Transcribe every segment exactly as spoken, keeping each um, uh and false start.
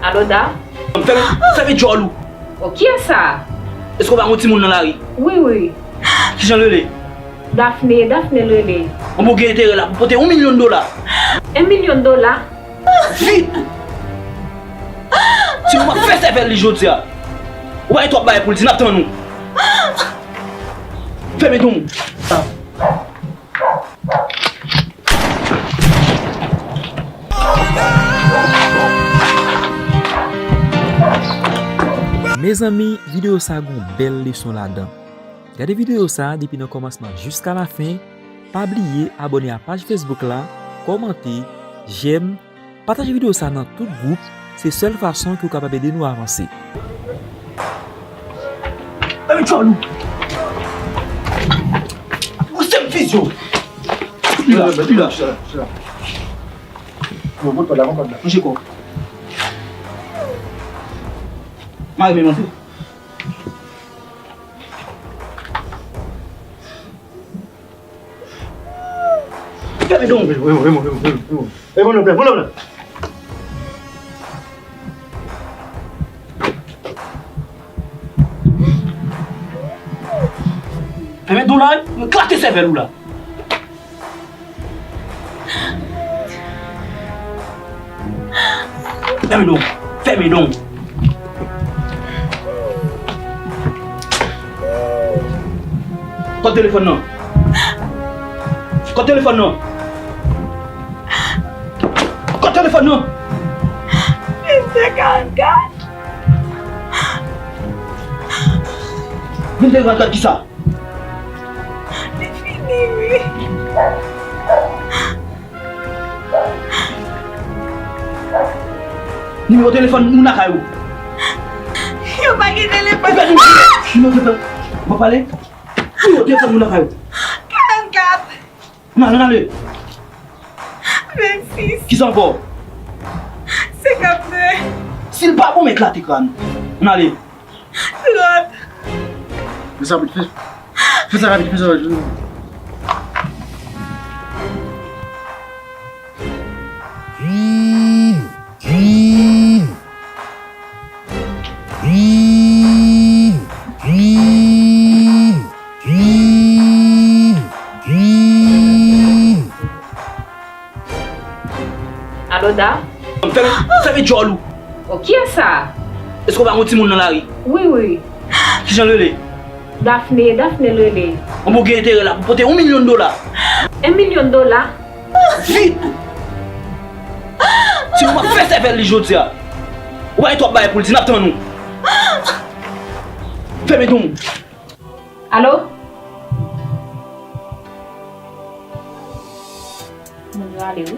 Alo, Da? Fèmen, fèmen djòl ou! O, kiyès sa? Èske w pa gen yon timoun nan lari? Wi, wi. Kijan l rele? Dafne, Dafne l rele. Bon, bon, gen enterè la pou pote yon milyon dola. Yon milyon dola? Vit! Sinon, m ap fè sèvèl li jodi a. Ou pa gen twòp bagay pou l di, n ap tann ou. Fèmen don. Mezanmi, videyo sa gon bèl leson ladan. Gade videyo sa depi nan kòmansman jiska lafen. Pa bliye abòne a paj Facebook la, kòmante, jèm, pataje videyo sa nan tout gwoup, se sèl fason ke w kapab ede nou avanse. Fèmen djòl ou! Ou se m vizyon! Li la, li la. Yo, bout kòd la, bout kòd la. Manje kò. Mare men manje. Fèmen don. Fèmen don. Fèmen don la, wi. Klate sèvèl ou la. Fèmen don. Fèmen don. Kot telefòn nan? Kot telefòn nan? Kot telefòn nan? Vennde karannkat. Vennde karannkat kisa? Li fini, wi. Nimewo telefòn moun lakay ou. Yo pa gen telefòn. Ou pa gen nimewo telefòn. Ou pa pale? Nimewo telefòn moun lakay ou. Karannkat. Ann ale, ann ale. Vennsis. Kisa ankò? Senkantde. Si l pa bon, m eklate kràn ou. Ann ale. Lòt. Fè sa rapid, fè, fè sa rapid, fè sa rapid. Alo, Da? Fèmen, fèmen djòl ou! O, kiyès sa? Èske w pa gen yon timoun nan lari? Wi, wi. Kijan l rele? Dafne, Dafne l rele. Bon, bon, gen enterè la pou pote yon milyon dola. Yon milyon dola? Vit! Sinon, m ap fè sèvèl li jodi a. Ou pa gen twòp bagay pou l di, n ap tann ou. Fèmen don. Alo? Moun yo ale, wi.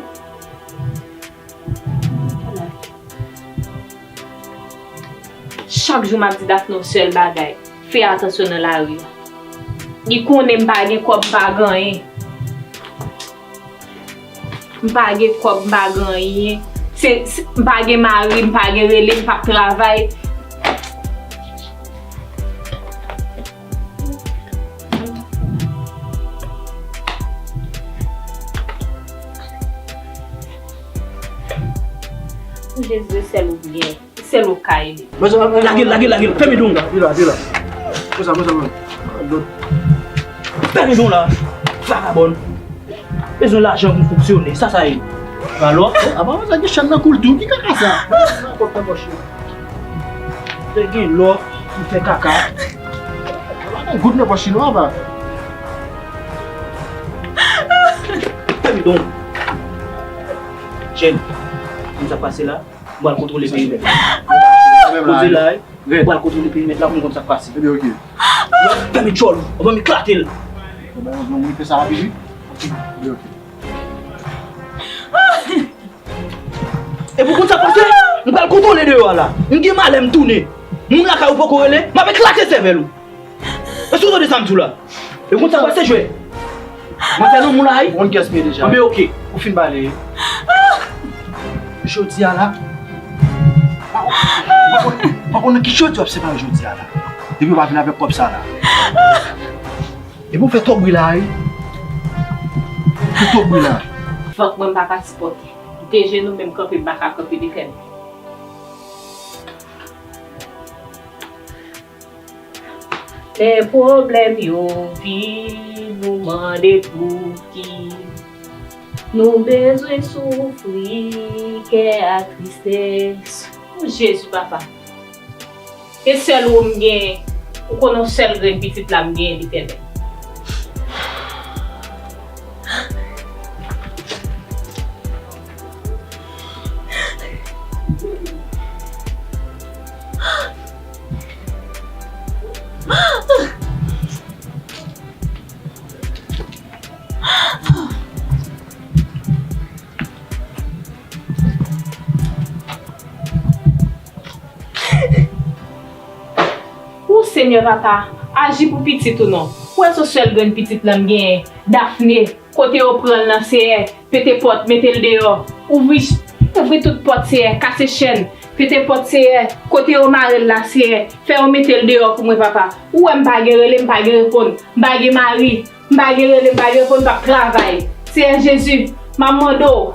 Chak jou m ap di Dafne yon sèl bagay, fè atansyon nan lari a. Li konnen m pa gen kòb, m pa gen anyen. M pa gen kòb, m pa gen anyen. Se, se, m pa gen mari, m pa gen rele, m p ap travay. Jezi, sèl ou byen. Sèl ou ka ede. Lage l, lage l, lage l. Fèmen don. Di la, di la. Konsa, konsa, konsa. Fèmen don la. Vagabòn. Bezwen lajan pou fonksyone. Sa, sa ye. Alò? Apa, sa gen chan nan kou l tou. Ki kaka sa? Nan kòb nan pòch li. Te gen lò pou fè kaka. Apa, gen goud nan pòch li non, apa. Fèmen don. Jèn, konn sa k pase la? M pral kontwole perimèt la. Kote la, wi. M pral kontwole perimèt la pou m konn sa k pase. Ebyen, oke. Fèmen djòl ou, anvan m eklate l. Ebyen, m fè sa rapid, wi. Ebyen, oke. Epi w konn sa k pase? M pral kontwole deyò a la. M gen malè m tounen. Moun lakay ou poko rele, m ap eklate sèvèl ou. Èske w tande sa m di w la? E konn sa pase jwe. Mwen fè nan moun la, wi. Ou konn kiyès m ye deja. Anben, oke. Ou fin pale. Jodi a la. Pa konn, pa konn nan ki jodi w ap separe jodi a la. Depi w pa vin avèk kòb sa la. Epi w fè twòp bri la, wi. Fè twòp bri la. Vant mwen m pa ka sipòte. M te jenou men m kanpe, m pa ka kanpe defen. Lè pwoblèm yo vin, nou mande pouki. Nou bezwen soufri, kè atriste. O Jezi, papa. E sèl ou m genyen. Ou konnen yon sèl grenn pitit la m genyen, Letènèl. O Senyè papa, aji pou pitit ou non. Ou wè se sèl grenn pitit la m genyen, Dafne, kote yo pran l nan Seyè, pete pòt, mete l deyò. Ouvri, ouvri tout pòt Seyè, kase chèn, pete pòt Seyè, kote yo mare l la Seyè, fè yo mete l deyò pou mwen papa. Ou wè m pa gen rele, m pa gen reponn, m pa gen mari. M pa gen rele, m pa gen reponn, m p ap travay. Seyè Jezi, m ap mande w,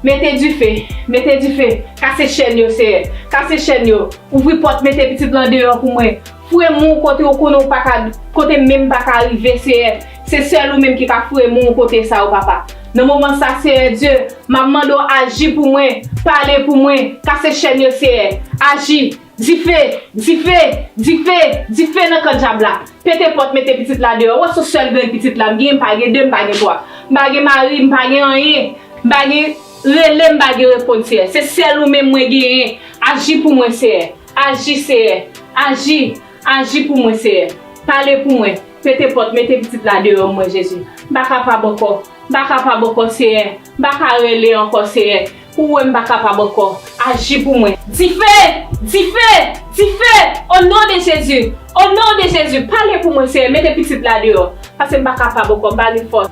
mete dife, mete dife, kase chèn yo, Seyè, kase chèn yo. Ouvri pòt, mete pitit lan deyò pou mwen. Foure moun kote w konnen w pa ka, kote menm m pa ka rive, Seyè. Se sèl ou menm ki ka foure moun kote sa yo, papa. Nan moman sa, Seyè Dye, m ap mande w aji pou mwen, pale pou mwen, kase chèn yo, Seyè. Aji, dife, dife, dife, dife nan kan dyab la. Pete pòt, mete pitit la deyò. Ou wè se sèl grenn pitit la m genyen, m pa gen de, m pa gen twa. M pa gen mari, m pa gen anyen. M pa gen rele, m pa gen reponn, Seyè. Se sèl ou menm mwen genyen. Aji pou mwen, Seyè. Aji, Seyè. Aji. Aji pou mwen, Seyè. Pale pou mwen. Pete pòt, mete pitit la deyò mwen, Jezi. M pa kapab ankò. M pa kapab ankò, Seyè. M pa ka rele ankò, Seyè. Ou wè m pa kapab ankò. Aji pou mwen. Dife! Dife! Dife! O non de Jezi! O non de Jezi! Pale pou mwen, Seyè. Mete pitit la deyò. Paske m pa kapab ankò. M pa gen fòs.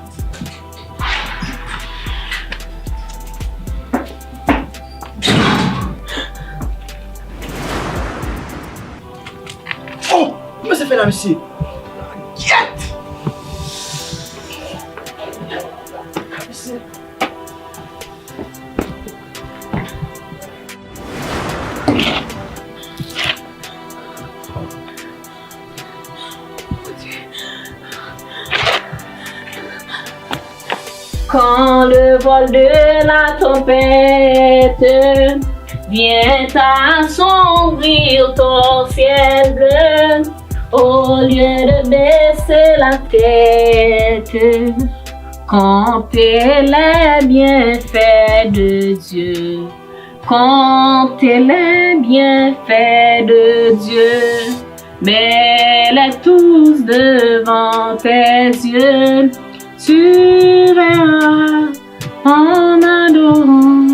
Oh! Kòman se fè la, mesye? Gyèt! Mesye. Quand le vol de la tempête vient assombrir ton ciel bleu, au lieu de baisser la tête, comptez les bienfaits de Dieu. Comptez les bienfaits de Dieu, mets-les tous devant tes yeux. Tu verras en adorant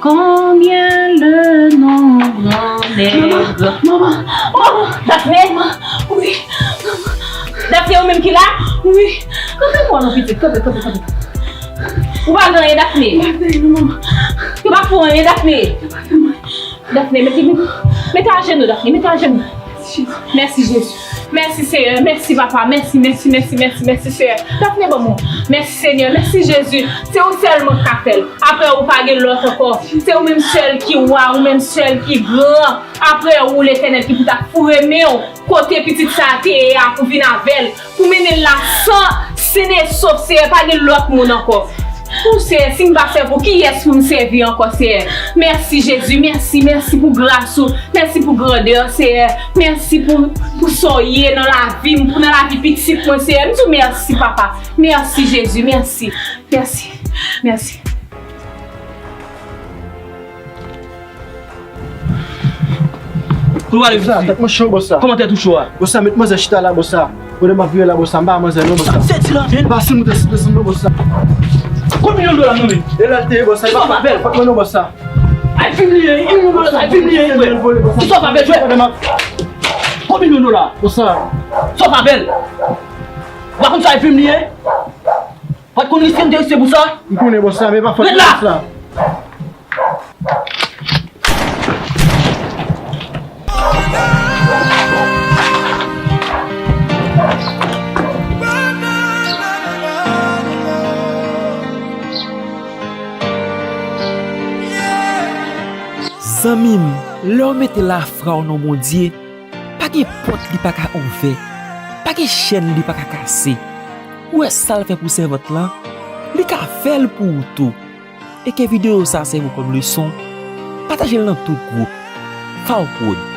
combien le nom grand est grand. Manman, manman, manman. Dafne? Wi. Dafne, ou menm ki la? Wi. Kanpe pou non pitit, kanpe, kanpe, kanpe. Ou pa gen anyen, Dafne? Yo pa fè w anyen, Dafne. Dafne, mete, mete, mete ajenou, Dafne, mete ajenou. Mèsi, Jezi. Mèsi, Seyè. Mèsi, Papa. Mèsi, mèsi, mèsi, mèsi, mèsi, Seyè. Dafne, ban mwen. Mèsi, Seyè. Mèsi, Jezi. Se ou sèlman k ka fè l. Apre ou, pa gen lòt ankò. Se ou menm sèl ki wa, ou menm sèl ki gran. Apre ou, Letènèl, ki pou ta foure men w kote pitit sa a te ye a pou vin avè l, pou mennen l la san, sen e sof, Seyè, pa gen lòt moun ankò. O Seyè, si m pa sèvi w, kiyès pou m sèvi ankò, Seyè? Mèsi, Jezi, mèsi, mèsi pou gras ou, mèsi pou grandè w, Seyè, mèsi pou, pou sa w ye nan lavi m, pou nan lavi pitit mwen, Seyè. M di w mèsi, Papa. Mèsi, Jezi, mèsi, mèsi, mèsi. Kote w ale, Bossa, tèt mwen cho, Bossa. Kòman tèt ou cho a? Bossa, met manzè chita la, Bossa. Kote m ap vire la, Bossa, m pa manzè non, Bossa. Sèti la, men. Pa sou moute sou desann non, Bossa. Konbyen milyon dola nan men? E la l te ye, Bossa. Kisa w pa bèl? Pot mwen non, Bossa. Ay fim li ye, yon milyon dola, ay fim li ye, frè. Kisa w pa bèl, frè? Konbyen milyon dola? Bossa. Sa w pa bèl? Ou pa konn sa ay fim li ye? Ou pa t konn riske m te riske pou sa? M konnen, Bossa, men pa fòt mwen, Bossa. Zanmi m, lè w mete lafwa w nan Bondye, pa gen pòt li pa ka ouvè. Pa gen chèn li pa ka kase. Ou wè sa l fè pou sèvant lan? Li ka fè l pou ou tou. E ke videyo sa sèvi w kòm leson, pataje l nan tout gwoup. Fawpwod.